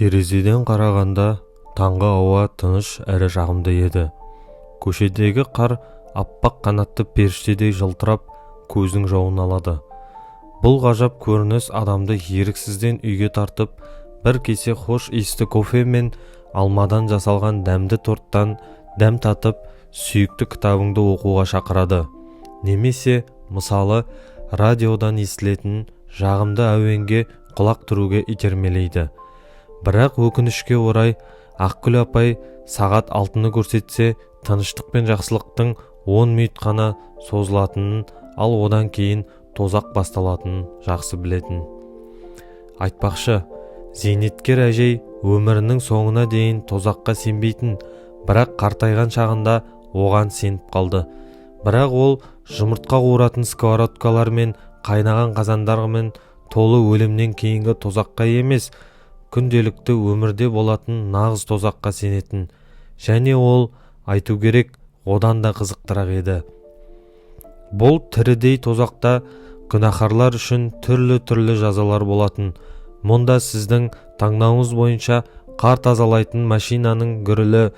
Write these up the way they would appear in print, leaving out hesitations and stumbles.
Терезеден қарағанда, таңғы ауа тыныш әрі жағымды еді. Көшедегі қар аппақ қанатты періштедей жылтырап, көздің жауын алады. Бұл ғажап көрініс адамды еріксізден үйге тартып, бір кесе хош иісті кофе мен алмадан жасалған дәмді торттан дәм татып, сүйікті кітабыңды оқуға шақырады немесе, мысалы, радиодан естілетін жағымды әуенге құлақ түруге итермелейді. Бірақ, өкінішке орай, Ақгүл апай сағат 6-ны көрсетсе, тыныштық пен жақсылықтың 10 минут қана созылатынын, ал одан кейін тозақ басталатынын жақсы білетін. Айтпақшы, зейнеткер әжей өмірінің соңына дейін тозаққа сенбейтін, бірақ қартайған шағында оған сеніп қалды. Бірақ ол жұмыртқа қуыратын сковородкалар мен қайнаған қазандармен толы өлімнен кейінгі тозаққа емес, күнделікті өмірде болатын нағыз тозаққа сенетін және ол, айту керек, одан да қызықтырақ еді. Бұл тірідей тозақта күнәһарлар үшін түрлі-түрлі жазалар болатын. Мұнда сіздің таңдауыңыз бойынша қар тазалайтын машинаның гүрілі,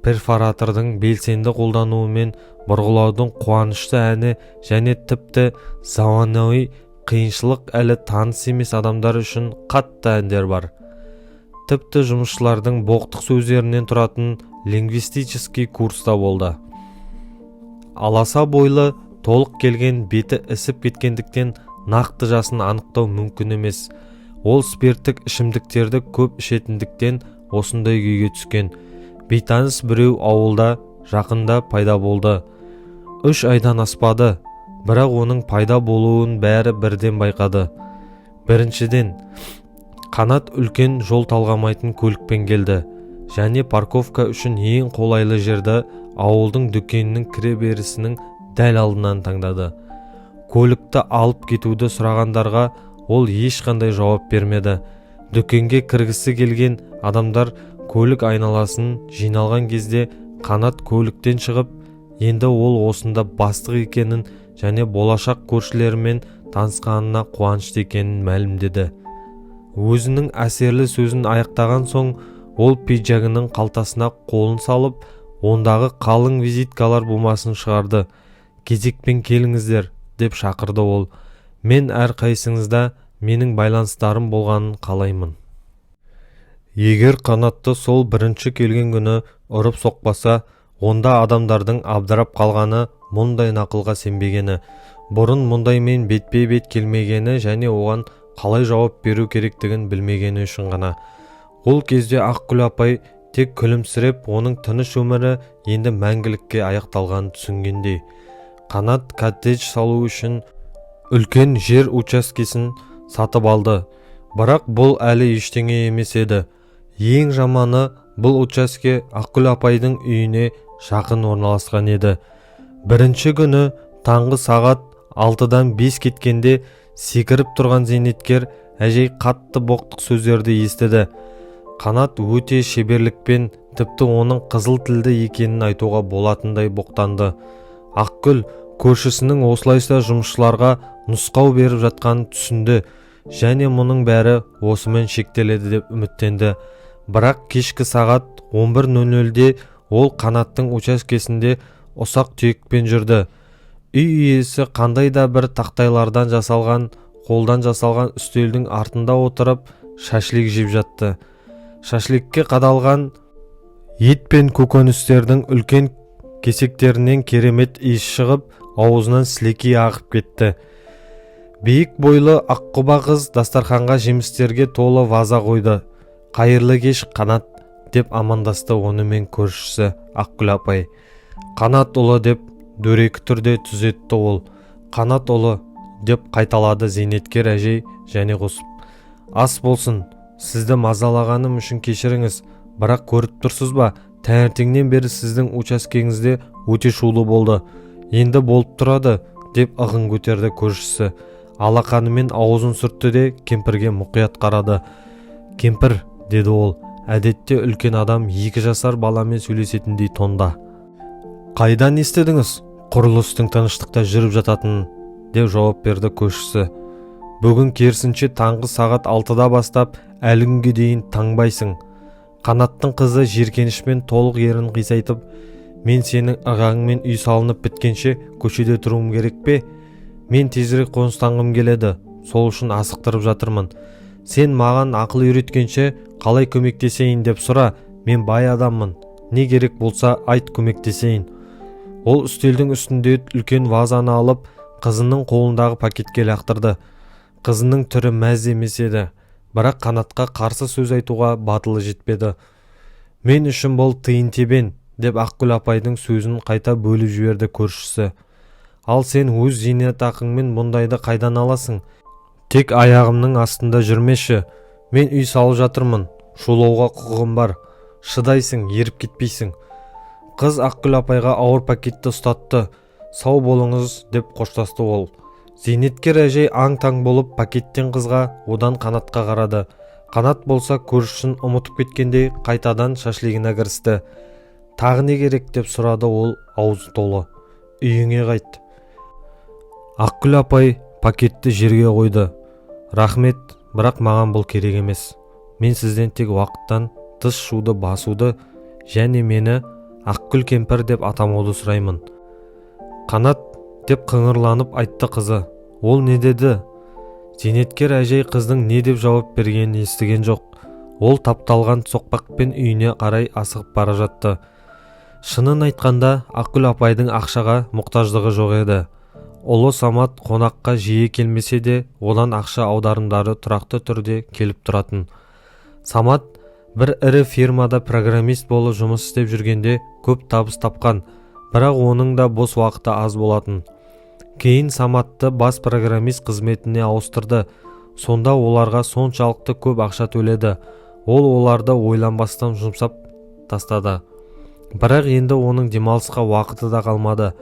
перфоратордың белсенді қолдануымен бұрғылаудың қуанышты әні және тіпті заманауи қиыншылық әлі таныс емес адамдар үшін қатты әндер бар. Тіпті жұмысшылардың боқтық сөздерінен тұратын лингвистический курс та болды. Аласа бойлы, толық келген, беті ісіп кеткендіктен, нақты жасын анықтау мүмкін емес. Ол спирттік ішімдіктерді көп ішетіндіктен осындай күйге түскен бейтаныс біреу ауылда жақында пайда болды. 3 айдан аспады, бірақ оның пайда болуын бәрі бірден байқады. Біріншіден, Қанат үлкен жол талғамайтын көлікпен келді және парковка үшін ең қолайлы жерді, ауылдың дүкенінің кіреберісінің дәл алдынан таңдады. Көлікті алып кетуді сұрағандарға ол ешқандай жауап бермеді. Дүкенге кіргісі келген адамдар көлік айналасын жиналған кезде Қанат көліктен шығып, енді ол осында бастық екенін және болашақ көршілерімен танысқанына қуанышты екенін мәлімдеді. Өзінің әсерлі сөзін аяқтаған соң, ол пиджагінің қалтасына қолын салып, ондағы қалың визиткалар бумасын шығарды. «Кезекпен келіңіздер», – деп шақырды ол. «Мен әрқайсыңызда менің байланыстарым болғанын қалаймын». Егер Қанатты сол бірінші келген күні ұрып соқпаса, онда адамдардың абдырап қалғаны мұндай нақылға сенбегені, бұрын мұндаймен бетпе-бет келмегені және оған қалай жауап беру керектігін білмегені үшін ғана. Ол кезде Ақгүл апай тек күлімсіреп, оның тыныш өмірі енді мәңгілікке аяқталғанын түсінгендей. Қанат коттедж салу үшін үлкен жер учаскесін сатып алды, бірақ бұл әлі ештеңе емес еді. Ең жаманы, бұл учаске Ақгүл апайдың үйіне жақын орналасқан еді. Бірінші күні таңғы сағат 6-дан 5 кеткенде секіріп тұрған зейнеткер әжей қатты боқтық сөздерді естіді. Қанат өте шеберлікпен, тіпті оның қызыл тілді екенін айтуға болатындай боқтанды. Ақгүл көршісінің осылайша жұмысшыларға нұсқау беріп жатқанын түсінді және мұның бәрі осымен шектеледі деп үміттенді. Бірақ кешкі сағат 11:00-де ол Қанаттың учаскесінде ұсақ түйекпен жүрді. Үй иесі қандай да бір тақтайлардан жасалған, қолдан жасалған үстелдің артында отырып, шашлик жеп жатты. Шашликке қадалған ет пен көкөністердің үлкен кесектерінен керемет иіс шығып, аузынан сілекей ағып кетті. Биік бойлы аққұба қыз дастарханға жемістерге толы ваза қойды. «Қайырлы кеш, Қанат», – деп амандасты онымен көршісі Ақгүл апай. «Қанат ұлы», – деп дөрекі түрде түзетті ол. «Қанат ұлы», – деп қайталады зейнеткер әжей және қосып: «Ас болсын. Сізді мазалағаным үшін кешіріңіз, бірақ көріп тұрсыз ба, таңертеңнен бері сіздің учаскеңізде өте шулы болды». «Енді болып тұрады», – деп ығын көтерді көршісі. Алақанымен аузын сүртті де, кемпірге мұқият қарады. «Кемпір», – деді ол әдетте үлкен адам 2 жасар баламен сөйлесетіндей тонда. «Қайдан естідіңіз құрылыстың тыныштықта жүріп жататынын?» – деп жауап берді көршісі. Бүгін керісінше, таңғы сағат 6-да бастап әлі күнге дейін таңбайсың. Қанаттың қызы жиіркенішпен толық ерін қисайтып: «Мен сенің ырғағыңмен үй салынып біткенше көшеде тұруым керек пе? Мен тезірек қоныстанғым келеді, сол үшін асықтырып жатырмын. Сен маған ақыл үйреткенше, қалай көмектесейін деп сұра. Мен бай адаммын, не керек болса айт, көмектесейін». Ол үстелдің үстінде үлкен вазаны алып, қызының қолындағы пакетке лақтырды. Қызының түрі мәз емес еді, бірақ Қанатқа қарсы сөз айтуға батылы жетпеді. «Мен үшін бұл тиын-тебен», – деп Ақгүл апайдың сөзін қайта бөліп жіберді көршісі. «Ал сен өз зейнетақыңмен бұндайды қайдан аласың? Тек аяғымның астында жүрмеші. Мен үй салып жатырмын, шулауға құқығым бар. Шыдайсың, еріп кетпейсің». Қыз Ақгүл апайға ауыр пакетті ұстатты. «Сау болыңыз», – деп қоштасты ол. Зейнеткер әжей аң-таң болып пакеттен қызға, одан Қанатқа қарады. Қанат болса көршісін ұмытып кеткендей, қайтадан шашлигіне кірісті. «Тағы не керек?» – деп сұрады ол аузы толы. «Үйіңе қайт». Ақгүл апай пакетті жерге қойды. «Рахмет, бірақ маған бұл керек емес. Мен сізден тек уақыттан тыс шуды басуды және мені Ақгүл кемпір деп атамауды сұраймын». «Қанат», – деп қыңырланып айтты қызы. «Ол не деді?» Зейнеткер әжей қыздың не деп жауап бергенін естіген жоқ. Ол тапталған соқпақпен үйіне қарай асығып бара жатты. Шынын айтқанда, Ақгүл апайдың ақшаға мұқтаждығы жоқ еді. Ұлы Самат қонаққа жиі келмесе де, одан ақша аударымдары тұрақты түрде келіп тұратын. Самат бір ірі фирмада программист болып жұмыс істеп жүргенде көп табыс тапқан, бірақ оның да бос уақыты аз болатын. Кейін Саматты бас программист қызметіне ауыстырды. Сонда оларға соншалықты көп ақша төледі, ол оларды ойланбастан жұмсап тастады. Бірақ енді оның демалысқа уақыты да қалмады.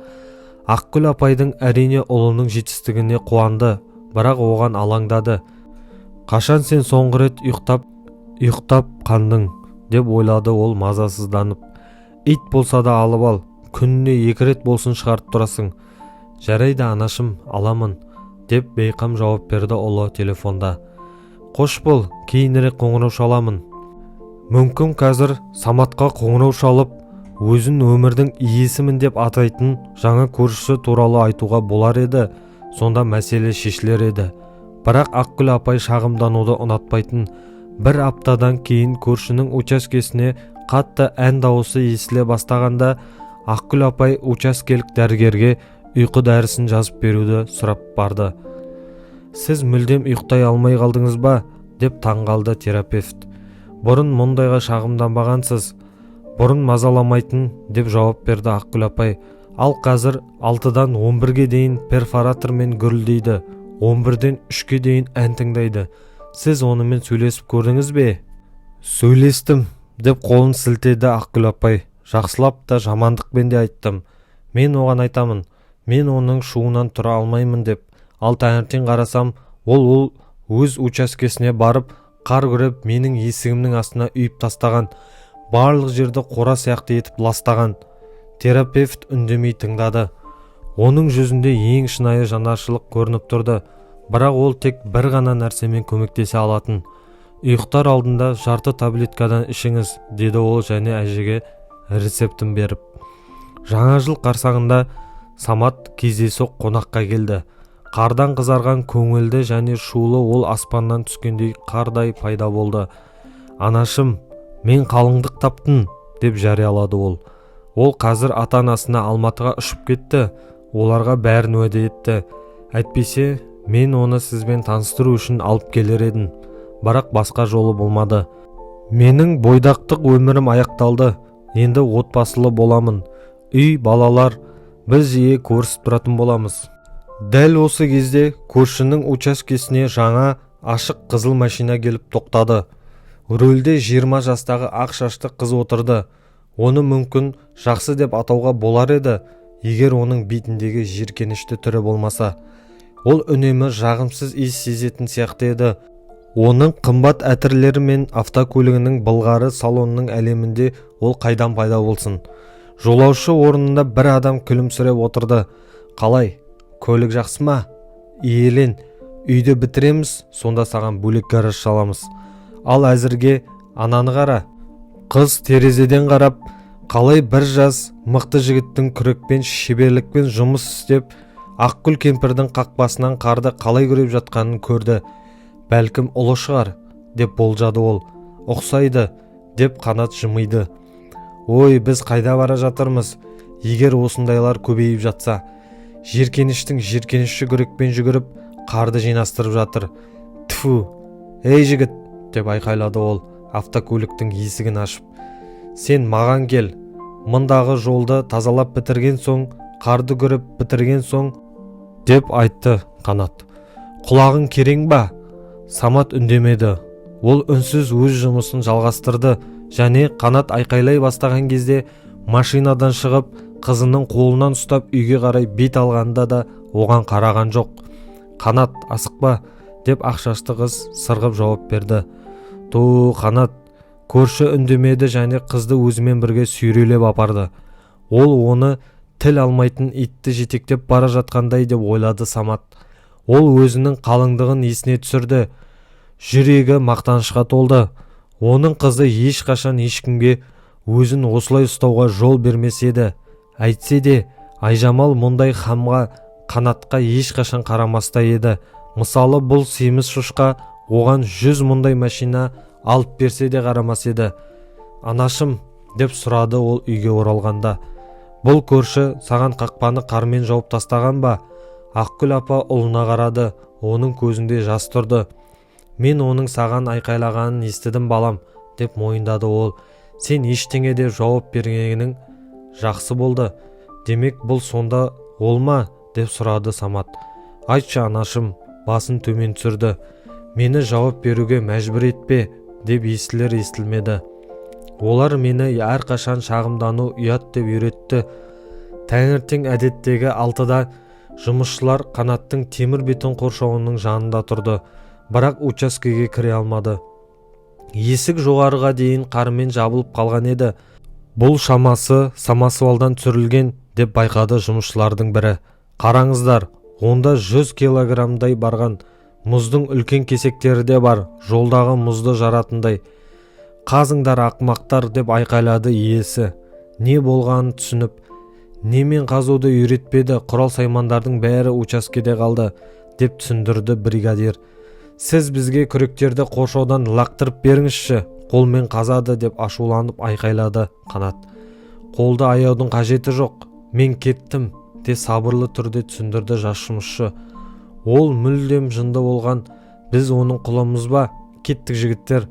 Ақгүл апайдың, әрине, ұлының жетістігіне қуанды, бірақ оған алаңдады. «Қашан сен соңғы рет ұйықтап қандың?» – деп ойлады ол мазасызданып. «Ит болса да алып ал, күніне екі рет болсын шығарып тұрасың». «Жарайды, анашым, аламын», – деп бейқам жауап берді ұлы телефонда. «Қош бол, кейінірек қоңырау шаламын». Мүмкін, қазір Саматқа қоңырау шалып, өзін өмірдің иесімін деп атайтын жаңа көршісі туралы айтуға болар еді. Сонда мәселе шешілер еді. Бірақ Ақгүл апай шағымдануды ұнатпайтын. Бір аптадан кейін көршінің учаскесіне қатты ән дауысы естіле бастағанда, Ақгүл апай учаскелік дәрігерге ұйқы дәрісін жазып беруді сұрап барды. «Сіз мүлдем ұйықтай алмай қалдыңыз ба?» – деп таңғалды терапевт. «Бұрын мұндайға шағымданбағансыз». «Бұрын мазаламайтын», – деп жауап берді Ақгүл апай. «Ал қазір 6-дан 11-ге дейін перфоратормен гүрілдейді, 11-ден 3-ке дейін ән тыңдайды. Сіз онымен сөйлесіп көрдіңіз бе?» «Сөйлестім», – деп қолын сілтеді Ақгүл апай. «Жақсылап та, жамандықпен де айттым. Мен оған айтамын, мен оның шуынан тұра алмаймын деп. Ал таңертең қарасам, ол өз учаскесіне барып, қар күреп, менің есігімнің астына үйіп тастаған. Барлық жерді қора сияқты етіп ластаған». Терапевт үндемей тыңдады. Оның жүзінде ең шынайы жанашырлық көрініп тұрды. Бірақ ол тек бір ғана нәрсемен көмектесе алатын. «Ұйықтар алдында жарты таблеткадан ішіңіз», – деді ол және әжеге рецептін беріп. Жаңа жыл қарсаңында Самат кездейсоқ қонаққа келді. Қардан қызарған, көңілді және шулы ол аспаннан түскендей қардай пайда болды. «Анашым, мен қалыңдық таптым», – деп жариялады ол. «Ол қазір ата-анасына Алматыға ұшып кетті, оларға бәрін уәде етті. Әйтпесе мен оны сізбен таныстыру үшін алып келер едім, бірақ басқа жолы болмады. Менің бойдақтық өмірім аяқталды, енді отбасылы боламын. Үй, балалар, біз жиі көрісіп тұратын боламыз». Дәл осы кезде көршінің учаскесіне жаңа ашық қызыл машина келіп тоқтады. Рөлде 20 жастағы ақ шашты қыз отырды. Оны мүмкін жақсы деп атауға болар еді, егер оның бетіндегі жиіркенішті түрі болмаса. Ол үнемі жағымсыз иіс сезетін сияқты еді. Оның қымбат әтірлері мен автокөлігінің былғары салонының әлемінде ол қайдан пайда болсын? Жолаушы орнында бір адам күлімсіреп отырды. «Қалай, көлік жақсы ма? Иелен, Үйді бітіреміз, сонда саған бөлек гараж саламыз. Ал әзірге ананы қара. Қыз терезеден қарап, қалай бір жас мықты жігіттің күрекпен шеберлікпен жұмыс істеп, Ақгүл кемпірдің қақпасынан қарды қалай күреп жатқанын көрді. Бәлкім, ұлы шығар, деп болжады ол. Ұқсайды, деп Қанат жымиды. Ой, біз қайда бара жатырмыз, егер осындайлар көбейіп жатса? Жеркеніштің жеркеніші күрекпен жүгіріп, қарды жинастырып жатыр. Тфу! Ей, жігіт, деп айқайлады ол автокөліктің есігін ашып. Сен маған кел. Мындағы жолды тазалап бітірген соң, қарды күреп бітірген соң, деп айтты Қанат. Құлағың керең ба? Самат үндемеді. Ол үнсіз өз жұмысын жалғастырды және Қанат айқайлай бастаған кезде машинадан шығып, қызының қолынан ұстап үйге қарай бет алғанда да оған қараған жоқ. Қанат, асықпа, деп ақ шашты қыз сырғып жауап берді. Ту, Қанат! Көрші үндемеді және қызды өзімен бірге сүйрелеп апарды. Ол оны тіл алмайтын итті жетектеп бара жатқандай деп ойлады Самат. Ол өзінің қалыңдығын есіне түсірді. Жүрегі мақтанышқа толды. Оның қызы ешқашан ешкімге өзін осылай ұстауға жол бермес еді. Әйтсе де Айжамал мұндай хамға, Қанатқа ешқашан қарамас та еді. Мысалы, бұл семіз шошқа оған 100 мұндай машина алып берсе де қарамас еді. Анашым, деп сұрады ол үйге оралғанда, бұл көрші саған қақпаны қармен жауып тастаған ба? Ақгүл апа ұлына қарады. Оның көзінде жас тұрды. Мен оның саған айқайлағанын естідім, балам, деп мойындады ол. Сен ештеңе деп жауап бергенің жақсы болды. Демек, бұл сонда ол ма? Деп сұрады Самат. Айтшы, анашым. Басын төмен түсірді. Мені жауап беруге мәжбүр етпе, деп естілер естілмеді. Олар мені әрқашан шағымдану ұят деп үйретті. Таңертең әдеттегі 6-да жұмысшылар Қанаттың темір бетон қоршауының жанында тұрды, бірақ учаскеге кіре алмады. Есік жоғарыға дейін қармен жабылып қалған еді. Бұл шамасы самосвалдан түсірілген, деп байқады жұмысшылардың бірі. Қараңыздар, онда 100 килограммдай барған мұздың үлкен кесектері де бар, жолдағы мұзды жаратындай. Қазыңдар, ақымақтар, деп айқайлады иесі не болғанын түсініп. Немен қазуды үйретпеді, құрал-саймандардың бәрі учаскеде қалды, деп түсіндірді бригадир. Сіз бізге күректерді қоршаудан лақтырып беріңізші, қолмен қазады, деп ашуланып айқайлады Қанат. Қолды аяудың қажеті жоқ, мен кеттім, де сабырлы түрде түсіндірді жас жұмысшы. Ол мүлдем жынды болған, біз оның құлымыз ба? Кеттік, жігіттер!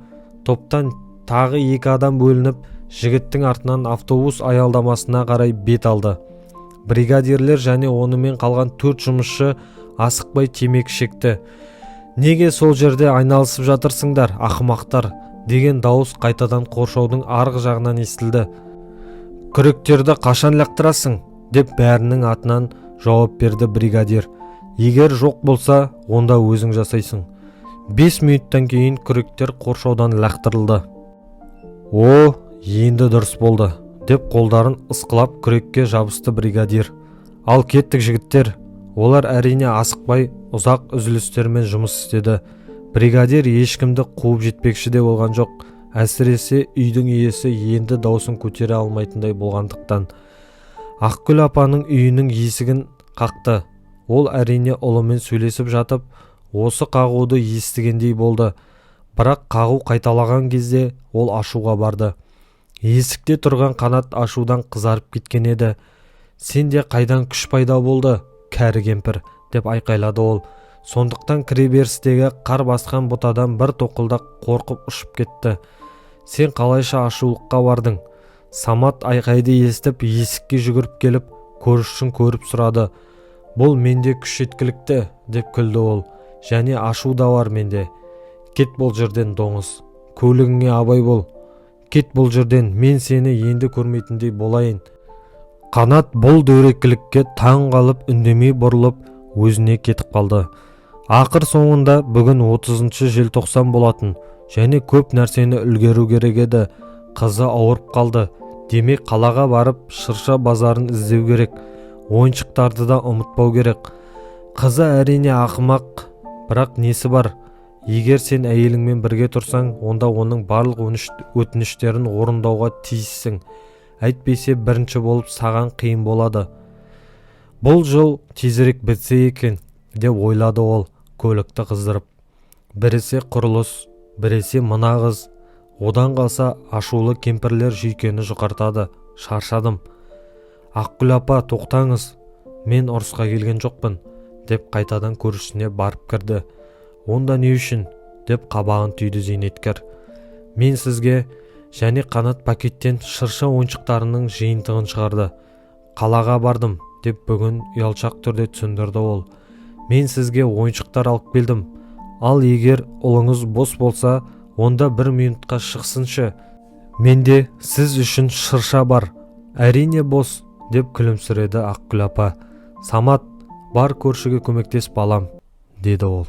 Топтан тағы екі адам бөлініп, жігіттің артынан автобус аялдамасына қарай бет алды. Бригадирлер және онымен қалған төрт жұмысшы асықпай темекі шекті. Неге сол жерде айналысып жатырсыңдар, ақымақтар? Деген дауыс қайтадан қоршаудың арғы жағынан естілді. Күректерді қашан лақтырасың? Деп бәрінің атынан жауап берді бригадир. Егер жоқ болса, онда өзің жасайсың. 5 минуттан кейін күректер қоршаудан лақтырылды. О, енді дұрыс болды, деп қолдарын ысқылап күрекке жабысты бригадир. Ал кеттік, жігіттер! Олар, әрине, асықпай, ұзақ үзілістермен жұмыс істеді. Бригадир ешкімді қуып жетпекші де болған жоқ, әсіресе үйдің иесі енді даусын көтере алмайтындай болғандықтан. Ақгүл апаның үйінің есігін қақты. Ол, әрине, ұлымен сөйлесіп жатып осы қағуды естігендей болды. Бірақ қағу қайталаған кезде ол ашуға барды. Есікте тұрған Қанат ашудан қызарып кеткен еді. Сенде қайдан күш пайда болды, кәрі кемпір? Деп айқайлады ол. Сондықтан кіреберістегі қар басқан бұтадан бір тоқылдақ қорқып ұшып кетті. Сен қалайша ашулыққа бардың? Самат айқайды естіп, есікке жүгіріп келіп, көршісін көріп сұрады. Бұл менде күш жеткілікті, деп күлді ол. Және ашу да бар менде. Кет бұл жерден, доңыз! Көлігіңе абай бол! Кет бұл жерден, мен сені енді көрмейтіндей болайын! Қанат бұл дөрекілікке таң қалып, үндемей бұрылып өзіне кетіп қалды. Ақыр соңында бүгін 30 желтоқсан болатын және көп нәрсені үлгеру керек еді. Қызы ауырып қалды, демек, қалаға барып шырша базарын іздеу керек. Ойыншықтарды да ұмытпау керек. Қызы, әрине, ақымақ. Бірақ несі бар? Егер сен әйеліңмен бірге тұрсаң, онда оның барлық өтініштерін орындауға тиіссің. Әйтпесе бірінші болып саған қиын болады. Бұл жыл тезірек бітсе екен, деп ойлады ол көлікті қыздырып. Біресе құрылыс, біресе мына қыз, одан қалса ашулы кемпірлер жүйкені жұқартады. Шаршадым. Ақгүл апа, тоқтаңыз, мен ұрысқа келген жоқпын, деп қайтадан көршісіне барып кірді. Онда не үшін? Деп қабағын түйді зейнеткер. Мен сізге... Және Қанат пакеттен шырша ойыншықтарының жиынтығын шығарды. Қалаға бардым, деп бүгін ұялшақ түрде түсіндірді ол. Мен сізге ойыншықтар алып келдім. Ал егер ұлыңыз бос болса, онда бір минутқа шықсыншы. Менде сіз үшін шырша бар. Әрине, бос, деп күлімсіреді Ақгүл апа. Самат, бар, көршіге көмектес, балам, деді ол.